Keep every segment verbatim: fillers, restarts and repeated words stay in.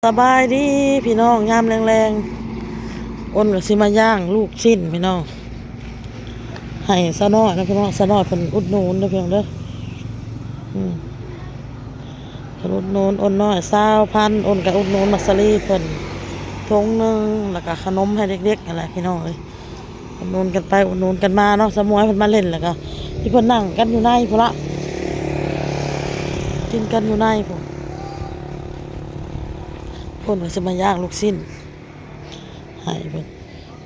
สบายดีพี่น้อง ยามแลงๆ อ้นก็สิมาย่างลูกชิ้นพี่น้อง ให้สาวน้อยนะพี่น้อง สาวน้อยเพิ่นอุดหนุนนะพี่น้องเด้อ อืม เพิ่นอุดหนุนอ้นน้อยซาวพัน อ้นก็อุดหนุนหมากสาลีเพิ่นถุงหนึ่ง แล้วก็ขนมให้เด็กๆ นั่นแหละพี่น้องเอ้ย อุดหนุนกันไปอุดหนุนกันมาเนาะ สาวหมวยเพิ่นมาเล่นแล้วก็ ที่เพิ่นนั่งกันอยู่ในพุ้นละ กินกันอยู่ในพุ้น เพิ่นก็สิมาย่างลูกชิ้นให้เพิ่น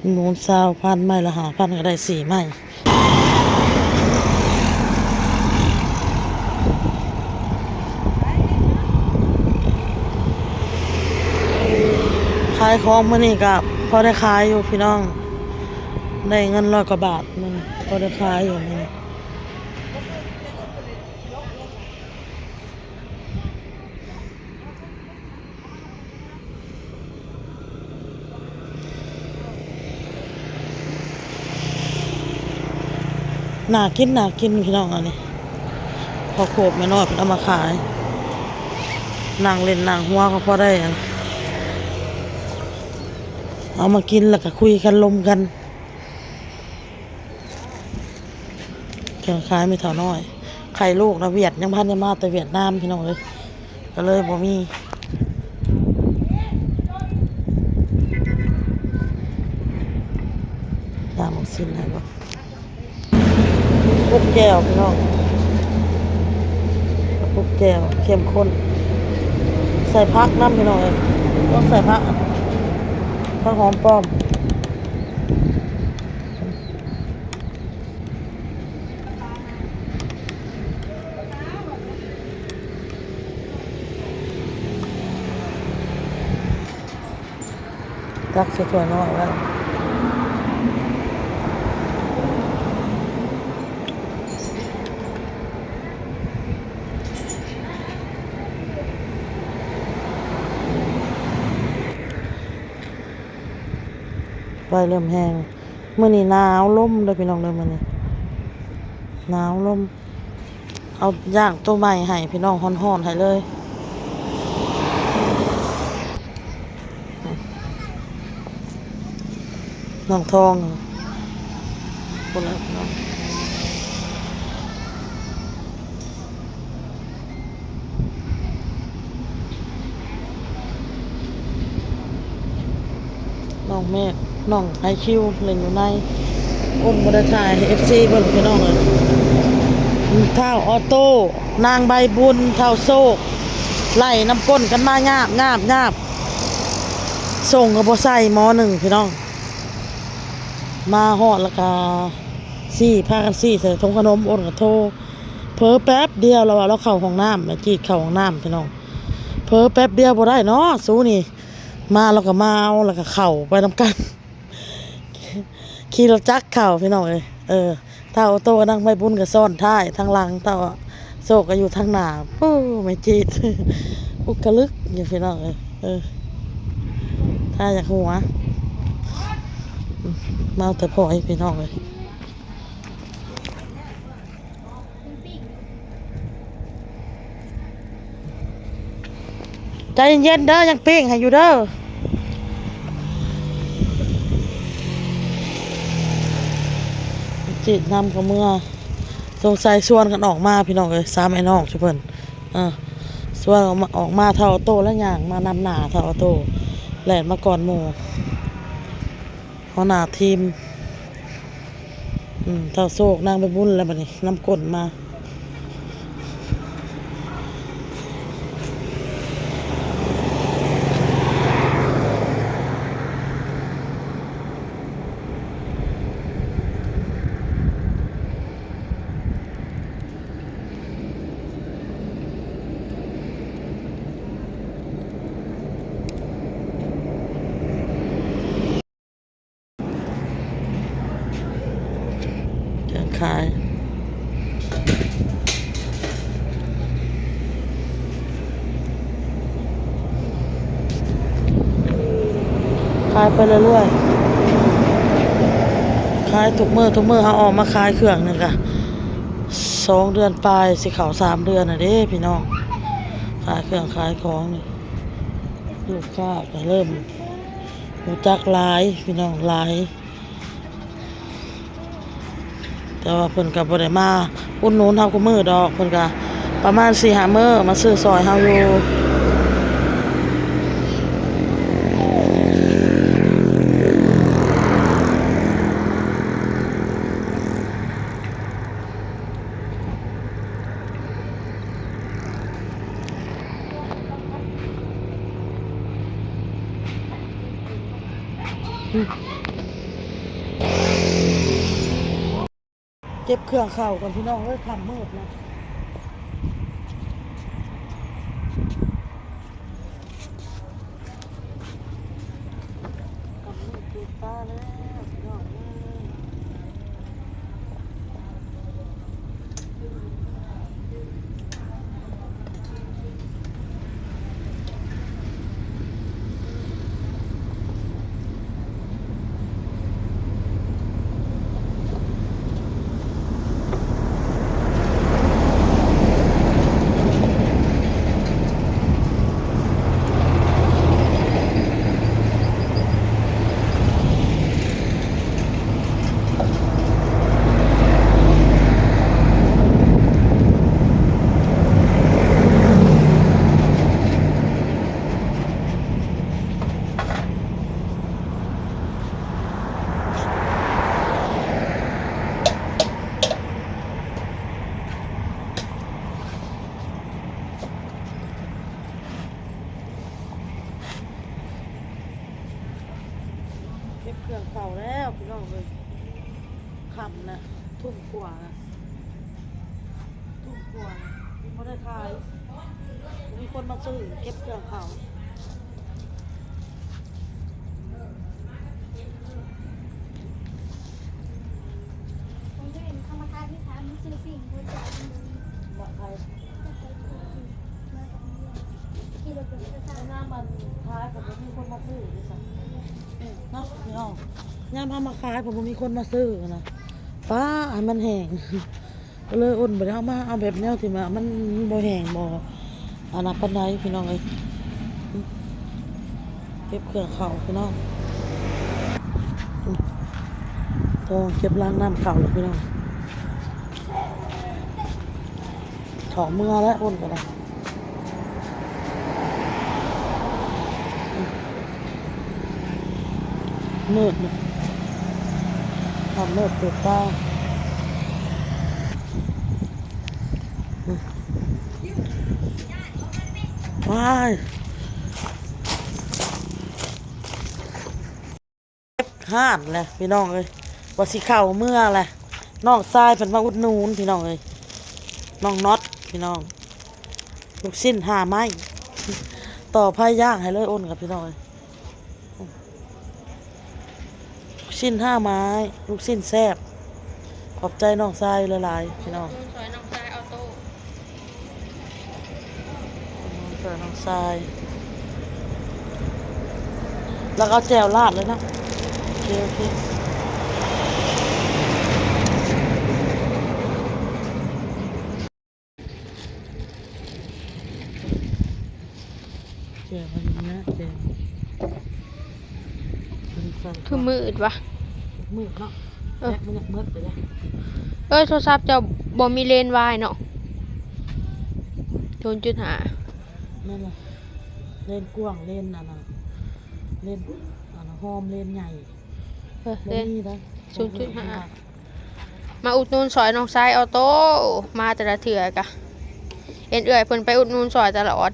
อุดหนุนซาวพัน ไม้ละห้าพันก็ได้สี่ไม้ ขายของมื้อนี้ก็พอได้ขายอยู่พี่น้อง ได้เงินร้อยกว่าบาทมื้อนี้ พอได้ขายอยู่มื้อนี้ น่ากิน น่ากินพี่น้อง อันนี้ ข้าวโพดแม่น้อยเพิ่นเอามาขาย นั่งเล่นนั่งหัวก็พอได้อัน เอามากินแล้วก็คุยกันลมกัน เครื่องขายมีเท่าน้อย ไข่ลูกนะ เวียดยังพันได้มาแต่เวียดนามพี่น้องเอ้ย ก็เลยบ่มี ตามออกซินให้บ่ พวกแก้วพี่น้อง พวกแก้วเข้มข้น ใส่ผักนำพี่น้องเอ้ย ต้องใส่ผัก ผักหอมป้อม ตักใส่ถ้วยน้อยไว้ ไฟเริ่มแห้ง มื้อนี้หนาวลมเด้อพี่น้องเด้อ มื้อนี้หนาวลม เอาย่างตัวใหม่ให้พี่น้องฮ้อนๆให้เลย น้องทอง คนละน้อง น้องเมฆ น้องไอคิว เล่นอยู่ใน อ้นบ่ได้ถ่ายให้เอฟซีเบิ่งพี่น้องเอ้ย ท้าวออโต้ นางใบบุญ ท้าวโชค ไล่นำก้นกันมายาบ ยาบ ยาบ ส่งก็บ่ใส่หม้อหนึ่งพี่น้อง มาฮอดแล้วก็ ซี้ พากันซี้ใส่ถุงขนม อ้นก็โทร เผลอแป๊บเดียว แล้วว่าเราเข้าห้องน้ำ แม่จีดเข้าห้องน้ำพี่น้อง เผลอแป๊บเดียวบ่ได้เนาะ สูนี่ มาเราก็มาเอา แล้วก็เข้าไปนำกัน ขี่รถจักรเข้าพี่น้องเอ้ย เออ ท้าวออโต้ก็นั่งใบบุญก็ซ้อนท้าย ทางหลัง ท้าวโชคก็อยู่ทางหน้า ปู้ แม่จีด อุกกะลึกอยู่พี่น้องเอ้ย เออ ถ้าอยากหัว มาแต่พออีกพี่น้องเอ้ย ใจเย็นๆเด้อ ยังปิ้งให้อยู่เด้อ จีดนำเขาเมือ สงสัยชวนกันออกมาพี่น้องเอ้ย สามไอ้น้องซุเพิ่น เออ ชวนออกมา ออกมา ท้าวออโต้แล้วย่างมานำหน้า ท้าวออโต้ แล่นมาก่อนหมู่ หัวหน้าทีม อืม ท้าวโชค นางใบบุญแล้วบัดนี้ นำก้นมา เครื่องขาย ขายไปเรื่อยๆ ขายทุกมื้อ ทุกมื้อ เฮาออกมาขายเครื่องนี่กะ สองเดือนปลาย สิเข้าสามเดือนน่ะเด้พี่น้อง ขายเครื่องขายของนี่ ลูกค้าก็เริ่มรู้จักหลาย พี่น้องหลาย แต่ว่าเพิ่นก็บ่ได้มาอุดหนุนเฮาคุมื้อดอก เพิ่นก็ประมาณสี่ห้ามื้อมาซื้อซอยเฮาอยู่ เก็บเครื่องเข้าก่อนพี่น้องเอ้ย ค่ำมืดแล้ว ค่ำมืดเกินตาแล้วพี่น้องเอ้ย เก็บเครื่องเข้าแล้วพี่น้องเอ้ย ค่ำนะ ทุ่มกว่านะ ทุ่มกว่านะ บ่ได้ขาย มีคนมาซื้อเก็บเครื่องเข้า ของเล่นธรรมดาที่ถามมันซื้อปิ้งบ่จ้ะ บ่ขาย กิโลเดียวก็สั่ง น้ำมันขายก็บ่มีคนมาซื้อเลยจ้ะ เนาะพี่น้อง ยามเฮามาขาย ผมบ่มีคนมาซื้อนะ ป้าให้มันแห้ง ก็เลยอ้นบ่ได้เอามา เอาแบบแนวที่ว่ามันบ่แห้งบ่อันนั้นปานใดพี่น้องเอ้ย เก็บเครื่องเข้าพี่น้อง ต้องเก็บล้างน้ำเข้าเลยพี่น้อง เข้าเมือแล้วอ้นก็ได้ มืดนะ ทำมืดเกิดตา ว้าย เก็บฮ้านแหละพี่น้องเอ้ย ว่าสิเข้าเมือแหละ น้องชายเพิ่นมาอุดหนุนพี่น้องเอ้ย น้องน็อตพี่น้อง ลูกชิ้นห้าไม้ ต่อไผ่ย่างให้เลยอ้นกับพี่น้องเอ้ย ลูกชิ้นห้าไม้ ลูกชิ้นแซ่บ ขอบใจน้องชายหลายๆพี่น้อง ช่วยน้องชายเอาโต้ ช่วยน้องชาย แล้วก็เอาแจ่วราดเลยนะ โอเค โอเค แจ่วมันนะ แจ่ว คือมืดวะ มืดเนาะ เออ แบตมันอยากมืดไปแล้ว เอ้ย โทรศัพท์เจ้าบ่มีเลนส์วายเนาะ ศูนย์จุดห้า นั่นแหละ เลนส์กว้าง เลนส์อันนั้น เลนส์อันนั้น หอม เลนส์ใหญ่ เออ เลนส์ บ่มีนะ ศูนย์จุดห้า มาอุดหนุนซอยน้องชายออโต้ มาแต่ละเทื่อกะ เห็นเอื้อยเพิ่นไปอุดหนุนซอยตลอด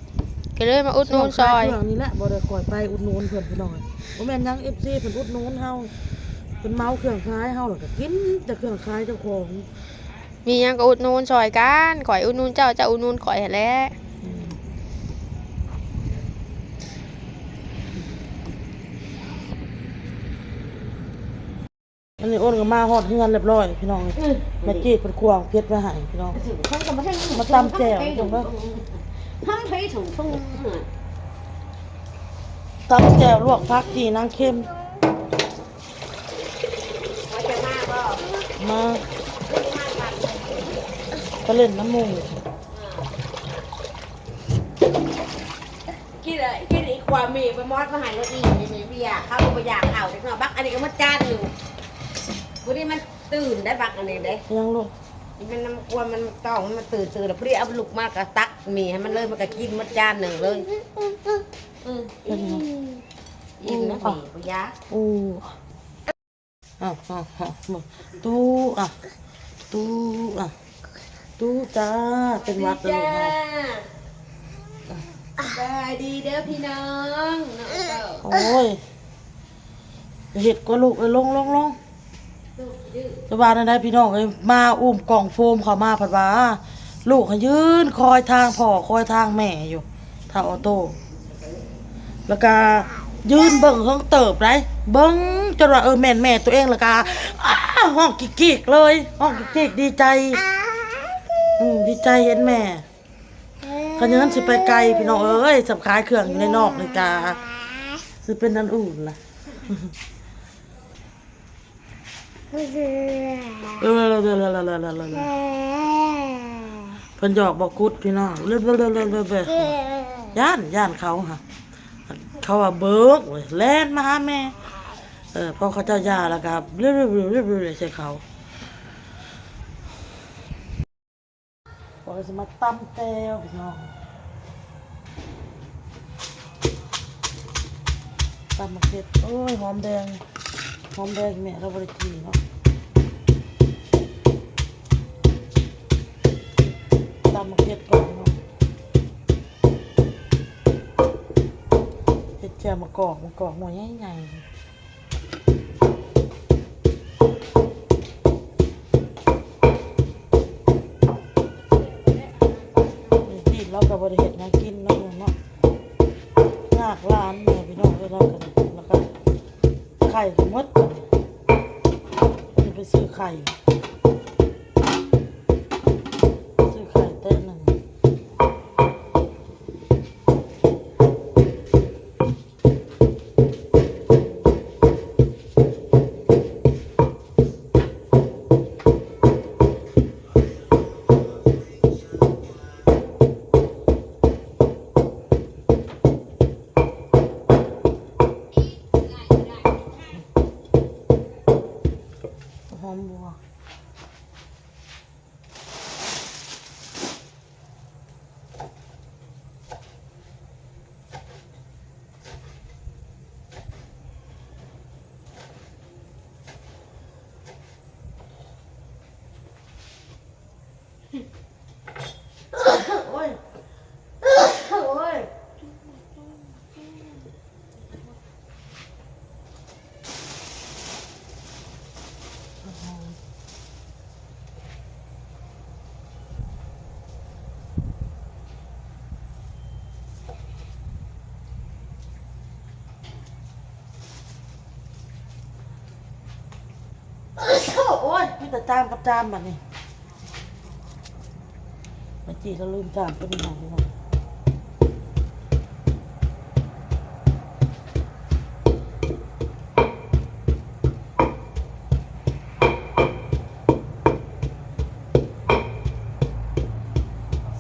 ก็เลยมาอุดหนุนซอย ช่วงขายเครื่องนี่แหละ บ่ได้ค่อยไปอุดหนุนเพิ่นพี่น้อง บ่แม่นหยัง เอฟซี เพิ่นอุดหนุนเฮา เพิ่นเหมาเครื่องขายเฮา แล้วก็กินแต่เครื่องขายเจ้าของ มีหยังก็อุดหนุนซอยกัน ข้อยอุดหนุนเจ้า เจ้าอุดหนุนข้อยหั้นแหละ อืม อันนี้อ้นก็มาฮอดเฮือนเรียบร้อยพี่น้อง อืม แม่จีดเพิ่นคั่วเผ็ดไว้ให้พี่น้อง เพิ่นก็บ่ทัน มาตำแจ่ว ทำไผถูก ตำแจ่วลวกผักจี่นางเค็ม มา ไปเล่นน้ำหมู่ กิน กินอีกกว่ามีไปมอดมาหาเราอีกนี่มีเบียร์เขาก็บ่อยากเอาเด็กน้อยบักอันนี้ก็หมดจานอยู่วันนี้มันตื่นได้บักอันนี้เด้ยังลูกนี่มันน้ำกวนมันต้องมันตื่นตื่นแล้วพอดีเอาลูกมากระตักมีให้มันเลยมันก็กินหมดจานหนึ่งเลยอืมเป็นไงอิ่มนะหมีปุยะอู้ อ่ะอ่ะอ่ะมาตู้อ่ะตู้อ่ะตู้จ้าเป็นหวัดเลย จ้า สบายดีเด้อพี่น้องเนาะ โอ้ยเห็ดก็ลูกเอ้ยลงลงลง ลูกดื้อ จะว่าได้พี่น้องเอ้ยมาอุ้มกล่องโฟมเขามาผัดว่า ลูกให้ยืนคอยทางพ่อคอยทางแม่อยู่ ถ้าออโต้ แล้วก็ยืนเบิ่งเฮิงเติบได้เบิ่งจนว่าเออแม่นแม่ตัวเองแล้วก็อ้าห้องกิกๆเลยห้องกิกๆดีใจอืมดีใจเห็นแม่ขยันสิไปไกลพี่น้องเอ้ยสับขายเครื่องอยู่ในนอกเลยกาสิเป็นอันอื่นล่ะ เออเพิ่นหยอกบอกกุดพี่น้องย่านย่านเขาค่ะเขาว่าเบิกเว้ยแล่นมาหาแม่เออพอเขาเจ้ายาแล้วก็เรื่อยๆใส่เขา ข้อยสิมาตำแจ่วพี่น้องตำมะเขือโอ้ยหอมแดงหอมแดงแม่เราบ่ได้กินเนาะตำมะเขือก่อนเนาะเฮ็ดแจ่วมะกอกมะกอกหน่วยใหญ่ๆ นี่เราก็บ่ได้เฮ็ดหยังกินเนาะเนาะยากหลานแม่พี่น้องเอ้ยเราก็แล้วก็ไข่ก็หมดนี่ไปซื้อไข่ซื้อไข่แต๊ะหนึ่ง หอมบัว โอ้ย โอ้ย โอ้ยมีแต่จามกับจามบัดนี้ มาจีเราลืมจามเป็นหยังพี่น้อง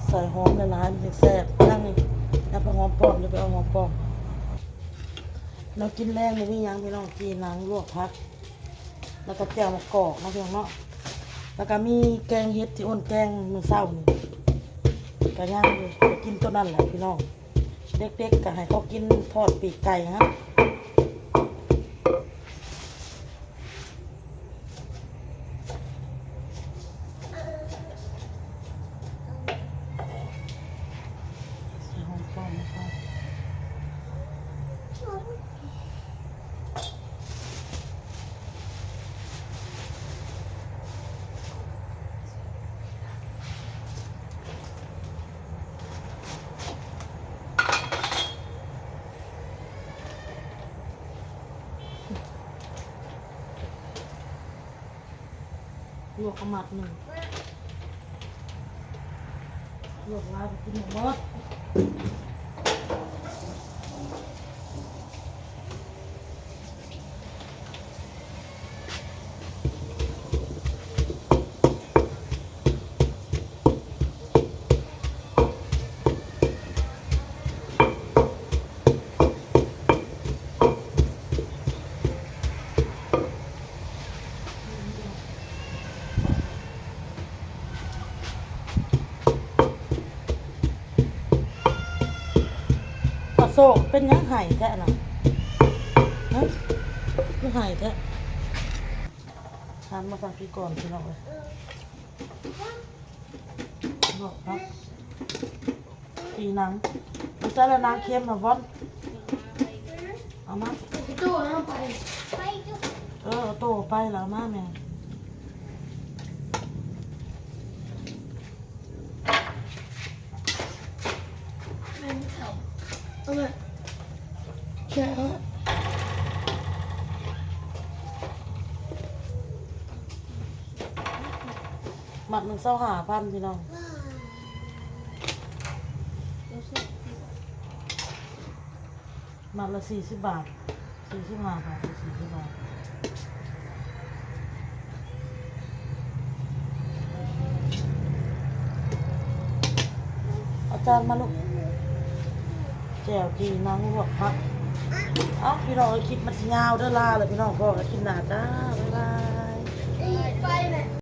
ใส่หอมหลายๆมันจะแซ่บนั่งนี่แล้วไปหอมป้อมแล้วไปเอาหอมป้อมเรากินแรงเลยมีหยังพี่น้องกินหนังลวกผัก แล้วก็แจ่วมะกอกนะพี่น้องเนาะ แล้วก็มีแกงเห็ดที่อ้นแกงมื้อเช้านี่ก็ย่างอยู่กินตัวนั้นแหละพี่น้อง เด็กๆก็ให้เขากินทอดปีกไก่ฮะลวกขมัดหนึ่งลวกลายไปกินหมด โตเป็นหยังไห้แท้น่ะ ฮะ คือไห้แท้ หันมาทางพี่ก่อนพี่น้องเอ้ย บอกครับ ปีหนัง บ่ใช่ละ นางเค็มนะบอล เอามา ตู้เอาไป เออ เอาโตไปแล้วมาแม่ เป็นเขา เอามา แกะเอา มัดหนึ่งซาวห้าพันพี่น้อง มัดละสี่สิบบาท สี่สิบห้าบาท สี่สิบบาท เอาจารย์มาลูก แจ่วจีนนางลวกผัก เอ้า พี่น้องเอ้ย คลิปมันสิยาวเด้อ ลาเลยพี่น้อง พอกันคลิปหน้าจ้า บ๊ายบาย ไปแม่